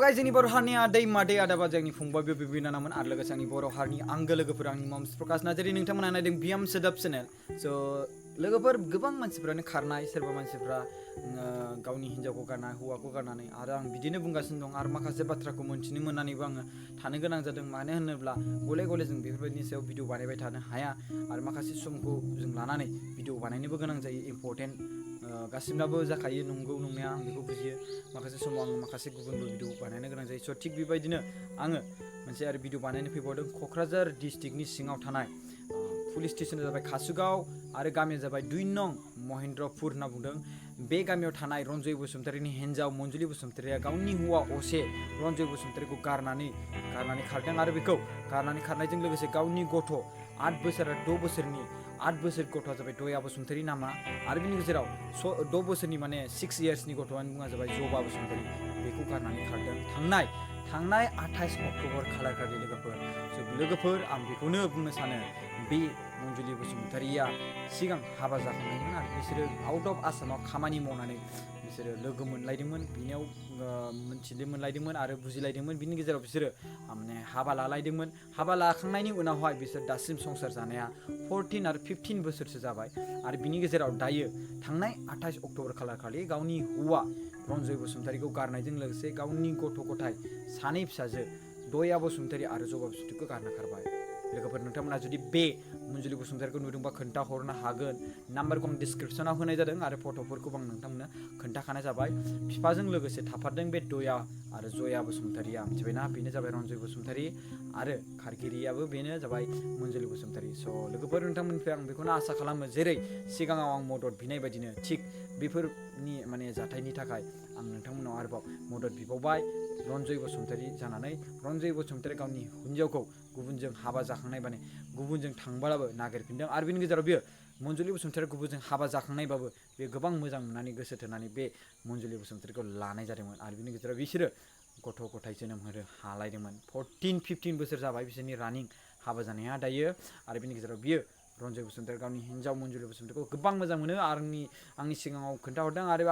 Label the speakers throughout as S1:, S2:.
S1: गाय जोंनि बर' हारिनि आदै मादै आदाबा जोंनि फंबाय बिनानावमोन आरो लोगोसे आंनि बर' हारिनि आंगो लोगोफोर आंनि मुं प्रकाश नार्जारी नोंथांमोना नायदों बियाम सोदोब चेनेल स' लोगोफोर गोबां मानसिफ्रानो खारनाय सोरबा मानसिफ्रा गावनि हिन्जावखौ गारना हौवाखौ गारनानै आरो आं बिदिनो बुंगासिनो दं आरो माखासे बाथ्राखौ मोन्थिनो मोननानैबो आङो थानो गोनां जादों मानो होनोब्ला गले गले जों बेफोरबायदिनि सायाव भिडिअ बानायबाय थानो हाया आरो माखासे समखौ जों लानानै भिडिअ बानायनोबो गोनां जायो इम्परटेन्ट गासिबनाबो जाखायो नंगौ नंनाया आं बेखौ बुजियो माखासे समाव आं माखासे गुबुनबो भिडिअ बानायनो गोनां जायो स' थिग बेबायदिनो आङो मोनसे आरो भिडिअ बानायनो फैबावदों क'क्राझार डिस्ट्रिक्टनि सिङाव थानाय पुलिस स्टेसना जाबाय कासुगाव आरो गामिया जाबाय 2 नं महेन्द्रपुर होनना बुंदों बे गामियाव थानाय रन्जय बसुमतारीनि हिन्जाव मनजुलि बसुमतारीया गावनि हौवा असे रन्जय बसुमतारीखौ गारनानै खारदों आरो बेखौ गारनानै खारनायजों लोगोसे गावनि गथ' 8 बोसोर आरो 6 बोसोरनि 8 बोसोर गथ'आ जाबाय दया बसुमतारी नामा आरो बिनि गेजेराव 6 बोसोरनि माने 6 इयार्सनि गथ'आनि मुङा जाबाय जबा बसुमतारी बेखौ गारनानै खारदों थांनाय 28 अक्ट'बर खालार खालि लोगोफोर आं बेखौनो बुंनो सानो बे मनजुलि बसुमतारीया सिगां हाबा जाखांनायमोन आरो बिसोरो आउट अफ आसामाव खामानि मावनानै बिसोरो लोगो मोनलायदोंमोन बिनियाव मोनथिनो मोनलायदोंमोन आरो बुजिलायदोंमोन बिनि गेजेराव बिसोरो माने हाबा लालायदोंमोन हाबा लाखांनायनि उनावहाय बिसोर दासिम संसार जानाया 14 आरो 15 बोसोरसो जाबाय आरो बिनि गेजेराव दायो थांनाय 28 अक्ट'बर खालार खालि गावनि हौवा रन्जय बसुमतारीखौ गारनायजों लोगोसे गावनि गथ' गथाय सानै फिसाजो दया बसुमतारी आरो जबा बसुमतारीखौ गारना खारबाय लोगोफोर नोंथांमोना जुदि बे मनजुलि बसुमतारीखौ नुदोंबा खोन्थाहरनो हागोन नाम्बारखौ आं डिसक्रिपसनाव होनाय जादों आरो फट'फोरखौबो आं नोंथांमोननो खोन्थाखानाय जाबाय बिफाजों लोगोसे थाफादों बे दया आरो जया बसुमतारीया मिथिबायना बेनो जाबाय रन्जय बसुमतारी आरो खारगिरियाबो बेनो जाबाय मनजुलि बसुमतारी स' लोगोफोर नोंथांमोननिफ्राय आं बेखौनो आसा खालामो जेरै सिगाङाव आं मदद बिनाय बायदिनो थिग बेफोरनि माने जाथायनि थाखाय आं नोंथांमोनाव आरोबाव मदद बिबावबाय रन्जय बसुमतारी जानानै रन्जय बसुमतारी गावनि हिन्जावखौ गुबुनजों हाबा जाखांनाय माने गुबुनजों थांब्लाबो नागिरफिनदों आरो बिनि गेजेराव बियो मनजुलि बसुमतारी गुबुनजों हाबा जाखांनायबाबो बे गोबां मोजां मोननानै गोसो थोनानै बे मनजुलि बसुमतारीखौ लानाय जादोंमोन आरो बिनि गेजेराव बिसोरो गथ' गथाय जोनोम होनो हालायदोंमोन 14-15 बोसोर जाबाय बिसोरनि रानिं हाबा जानाया दायो आरो बिनि गेजेराव बियो रन्जय बसुमतारी गावनि हिन्जाव मनजुलि बसुमतारीखौ गोबां मोजां मोनो आंनि सिगाङाव खोन्थाहरदों आरो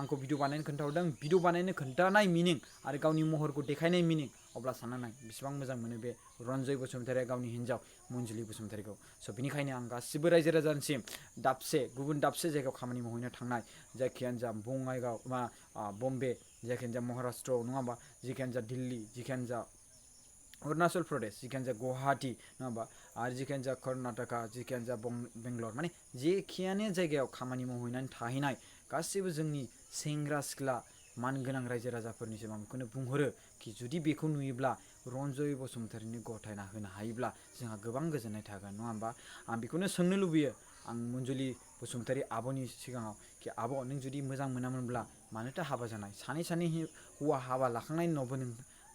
S1: आंखौ भिडिअ बानायनो खोन्थाहरदों भिडिअ बानायनो खोन्थानाय मिनिं आरो गावनि महरखौ देखायनाय मिनिं अब्ला सानना नाय बेसेबां मोजां मोनो बे रन्जय बसुमतारीया गावनि हिन्जाव मनजुलि बसुमतारीखौ स' बिनिखायनो आं गासिबो रायजो राजानिसिम गुबुन दाबसे जायगायाव खामानि मावहैनो थांनाय जायखियानो जा बङाइगाव बा बम्बे जायखियानो जा महाराष्ट्र नङा होमबा जिखियानो जा दिल्ली जिखियानो जा अरुणाचल प्रदेश जिखियानो जा गुवाहाटी नङा होमबा आरो जिखियानो जा कर्नाटका जिखियानो जा बेंगलर माने जेखियानो जायगायाव खामानि मावहैनानै थाहैनाय गासैबो जोंनि सेंग्रा सिख्ला मानगोनां रायजो राजाफोरनिसिम आं बेखौनो बुंहरो कि जुदि बेखौ नुयोब्ला रन्जय बसुमतारीनो गथायना होनो हायोब्ला जोंहा गोबां गोजोननाय थागोन नङा होमबा आं बेखौनो सोंनो लुबैयो आं मनजुलि बसुमतारी आब'नि सिगाङाव कि आब' नों जुदि मोजां मोनामोनब्ला मानोथो हाबा जानाय सानै हौवा हाबा लाखांनायनि उनावबो नों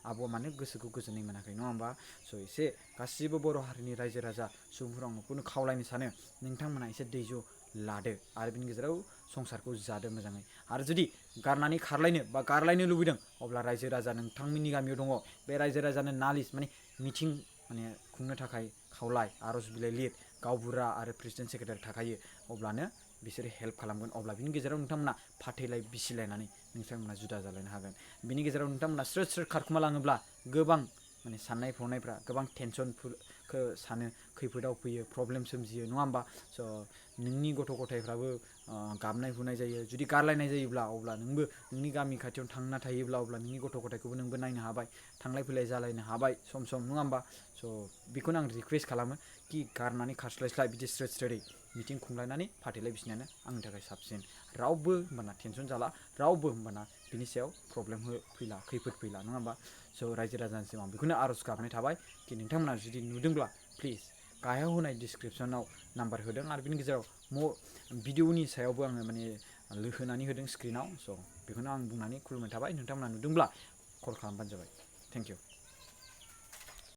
S1: आब'आ मानो गोसोखौ गोजोननाय मोनाखै नङा होमबा स' एसे गासिबो बर' हारिनि रायजो राजा सुबुंफोराव आं बेखौनो खावलायनो सानो नोंथांमोना एसे दैज' लादो आरो बिनि गेजेराव संसारखौ जादो मोजाङै आरो जुदि गारनानै खारलायनो बा गारलायनो लुबैदों अब्ला रायजो राजा नोंथांमोननि गामियाव दङ बे रायजो राजानो नालिस माने मिथिं माने खुंनो थाखाय खावलाय आर'ज बिलाइ लिर गावबुरा आरो प्रेसिडेन्ट सेक्रेटारि थाखायो अब्लानो बिसोरो हेल्प खालामगोन अब्ला बिनि गेजेराव नोंथांमोना फाथैलाय बिसिलायनानै नोंथांमोना जुदा जालायनो हागोन बिनि गेजेराव नोंथांमोना स्रोद खारखुमा लाङोब्ला गोबां माने साननाय हनायफ्रा गोबां टेनसनफोरखौ सानो खैफोदाव फैयो प्रब्लेम सोमजियो नङा होमबा स' नोंनि गथ' गथायफ्राबो गाबनाय हुनाय जायो जुदि गारलायनाय जायोब्ला अब्ला नोंबो नोंनि गामि खाथियाव थांना थायोब्ला अब्ला नोंनि गथ' गथायखौबो नोंबो नायनो हाबाय थांलाय फैलाय जालायनो हाबाय सम नङा होमबा स' बेखौनो आं रिकुवेस्ट खालामो कि गारनानै खारस्लायस्लाय बिदि स्रोदै मिटिं खुंलायनानै फाथैलाय बिसिनायानो आंनि थाखाय साबसिन रावबो होमबाना टेनसन जाला रावबो होमबाना बिनि सायाव प्रब्लेम फैला खैफोद फैला नङा होमबा स' रायजो राजानिसिम आं बेखौनो आर'ज गाबनाय थाबाय कि नोंथांमोना जुदि नुदोंब्ला प्लिज गाहायाव होनाय डिसक्रिपसनाव नाम्बार होदों आरो बिनि गेजेराव भिडिअनि सायावबो आङो माने होनानै होदों स्क्रिनाव स' बेखौनो आं बुंनानै खुलुमनाय थाबाय नोंथांमोना नुदोंब्ला कल खालामबानो जाबाय थेंक इउ